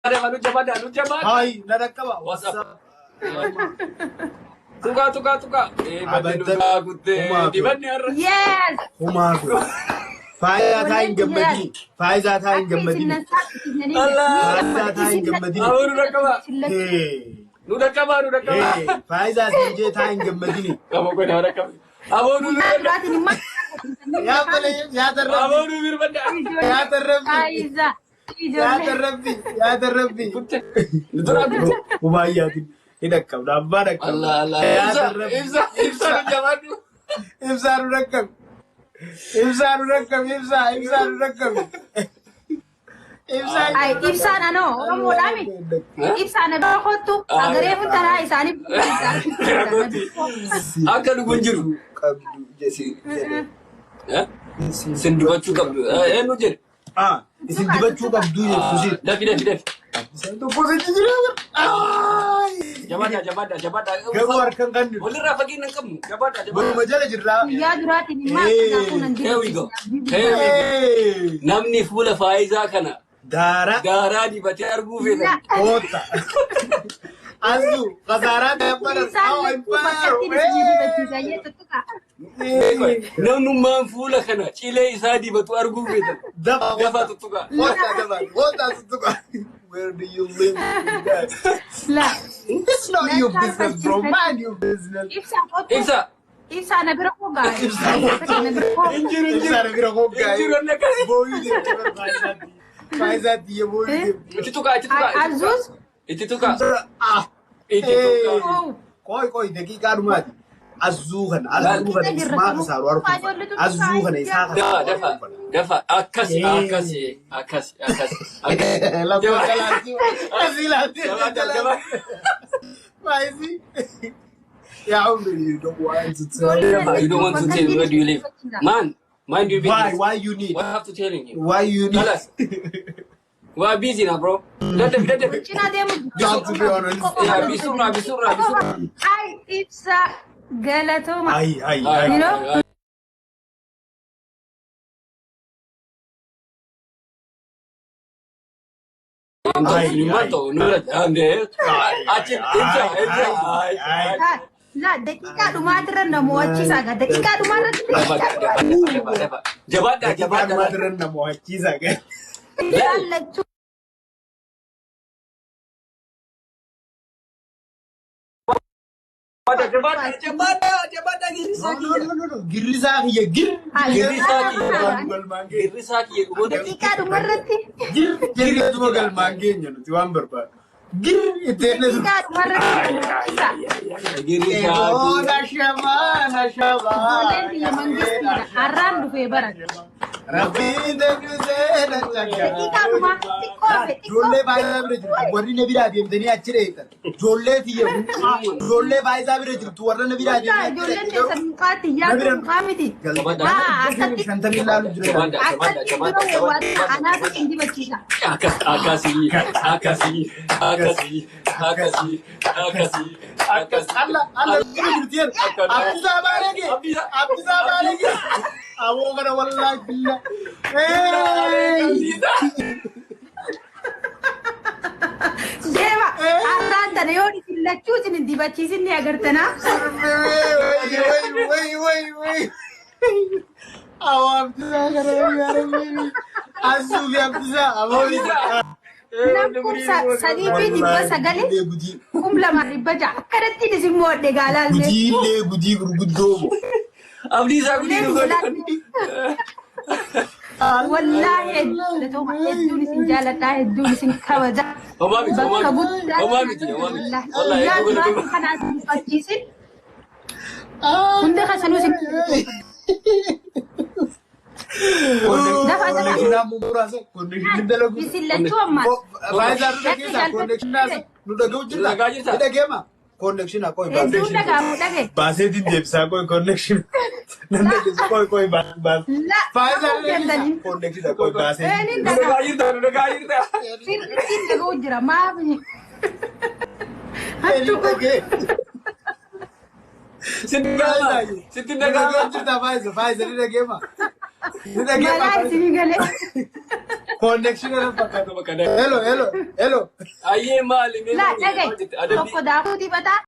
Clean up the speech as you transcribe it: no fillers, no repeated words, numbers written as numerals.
Nu jabaadha, nu jabaadha. Hayi, na dhaqqaba. What's up? Tuqaa, tuqaa, tuqaa. Badde dhugaa guttee dibanni har'a. Yes. Humaa kun. Faayidaa taa hin gammadini. Faayidaa taa hin Akka isin gammadini. nan saaxilisanii Allah. Faayidaa taa hin gammadini. Aboo nu dhaqqaba. Hee. Nu dhaqqaba, nu dhaqqaba. Hee. Faayidaa siin jee taa hin gammadini. Aboo kun nama dhaqqaba. Aboo nu Guyyaa duraatiin immoo Yaa balee yaa tarrabbi. Aboo nu birmadha. Yaa tarrabbi. Faayidaa. Yaa Ijoollee. tarrabbi. Yaa tarrabbi. Kutte. Nu duraa kutte. Hubayyaatiin ni dhaqqabna. Abbaa dhaqqabna. Allah Allah. Yaa Ibsa, tarrabbi. ibsa, ibsa nu jabaadhu. Ibsaa nu dhaqqabi. Ibsaa nu dhaqqabi. Ibsaa, ibsaa nu dhaqqabi. Ibsaa. Ay, ibsaan anoo Oromoodhaa miti. Ibsaan na bira kottu agaree funtanaa isaanii. Akka dhugu hin jiru. Qabdu jedhe. Eh? Sin dubachuu qabdu. Eenyu jedhe? Ah, isin dibachuu qabdu jettu si. Dafi, dafi, dafi. Tokko sitti jira. Ay! Jabaadha, jabaadha, jabaadha. Garuu harka hin qabnu. Walirraa fageenya hin qabnu. Jabaadha, jabaadha. Waluma jala jirraa. Guyyaa duraatiin immoo akka gaafuu nan Here we go. Here we go. Hey! Namni fuula Faayizaa kana Daara daaraa dibatee arguu fedhan. koota. Azu, kasaaraa dabbala. Isaan lachuu bakkatti isin dibachiisa jettu tuqa. Namnummaan fuula kana cilee isaa dibatu arguu fedhan. Dafa Dafa tuttuqa. Koota dafa. Koota tuttuqa. Where do you live? La. It's not your business, bro. Mind your business. Ibsaa kottu. Ibsa. Ibsaa na bira koo gaa'e. Ibsaa kottu. Na bira koo. Hin jiru, hin jiru. Ibsaa na bira koo Hin jiru, inni akkasii. Booyuu deemte barbaachisaatti. Faayizaatti iyya booyuu deemte. Itti tuqaa, itti tuqaa. Azuus. Itti tuqaa. Ah. Itti tuqaa. Oh. Qoy qoy daqiiqaa dhumaati. Azuu kana azuu kana ismaa kasaaru arguu azuu kana isaa Dafa, kasaaru dafa, arguu dafa. Akkas, akkas, akkas, akkas, akkas. Lakkoo jalaatti asii laatti Jabaadha, jabaadha. Faayizi. Yaa umri, you don't want to tell. Dafa, you don't want to tell where do you live. Man, mind your Why business. why you need What I have to telling you? why you need Tell us. We are busy now, bro. Daddaf, daddaf. Cinaa deemu. Not to be honest. Yeah, bisurraa, bisurraa, bisurraa. Ay, ibsa galatooma. Ay ay Ay, ay. You know? Ay, Ay, ay. Achi, ibsa, ibsa. Ay, ay. La, daqiiqaa dhumaatirra na mo'achiisa. Daqiiqaa dhumaarratti daqiiqaa dhumaarratti. Jabaadha, Daqiiqaa jabaadha. dhumaatirra na mo'achiisa. Isaan lachuu. Jabaadha, jabaadha, jabaadha, girrisaa No, kiyya. no, no, no. Girrisaa kiyya gir. Girrisaa kiyya. Galmaan keenya. Girrisaa kiyya dhumoota. Daqiiqaa dhumarratti. Gir jirreetuma galmaan keenya nuti waan barbaadu. Gir itti ennatu. Daqiiqaa dhumarratti na mo'achiisa. Girrisaa Eegoon kiyya. ashamaa ashamaa. Ijoolleen biyya mangistiidha. Har'aan dhufee barate. Rabbiin deebisee na Daqiiqaa dhumaa xiqqoo hafe xiqqoo. Ijoollee baay'ee bira jirtu warri na biraa deemtanii achi dheeytan. Ijoollee tiyya ijoollee baay'ee bira jirtu warra na biraa Mucaa deemtanii ijoolleen teessan mukaatti yaadu mukaa miti. Haa akkatti shantamii laalu jira. Jabaadha, jabaadha, akkatti jabaadha, dura waan jabaadha. anaatu isin dibachiisa. Akkas, akkasii, akkasii, akkasii, akkasii, akkasii, akkasii. Alla alla bira jirti jedhu. Abdisaa Baalagee. Abdisaa Baalagee. Aboo kana wallaahi billa. Deema har'aan tana yoo isin lachuu isin hin dibachiisin ni agartanaa. Way way way way. Awwa Abdisaa kana wayyaa rabbi. Azuu fi Abdisaa aboo. Nam 3900 Gudii 2600 akkanatti isin moodhe gaalaallee. gudiillee gudii gurguddoo moo. Abdiisaa gudii nu godhan. Wallaahi hedduu hedduun isin jaaladhaa hedduun isin kabaja. Homaa miti, homaa Bakka miti. guddaa. Homaa miti, homaa miti. Wallaahi Wallaahi guyyaa hedduu duraatiin galatoomaa. kana isin mufachiisin hunda keessanuu isin. Dafa dafa. Konnekshinaa muraasa konnekshinii dalagu. Isin lachuu ammaa. Faayidaa nu dhageessa konnekshinaa nu dhaga'u Nu dhagaa jirta. jirta? Ni dhageema. Konnekshinaa qoy Hedduun baasee. dhagaamu dhage. Baaseetiin deebisaa qoy konnekshinaa. Nan dhageessu qoy qoy baas. La. Faayidaa nu dhageessa Dandanii. konnekshinaa qoy baasee. Eenyuun Nu dhagaa. dhagaa jirta, nu dhagaa jirta. Sirriitti dhaga'u jira maaf. Ni dhagee. Sitti dhaga'ama. Sitti Nu dhaga'u dhaga'ama. jirta faayidaa faayidaa ni dhageema. Ni dhageema. Malaa isinii galee. Connection na fakkaatu bakka. Hello, hello, hello. Ayyee maali mee Laa maali dhagaye adabbii tokko daakuu dibataa.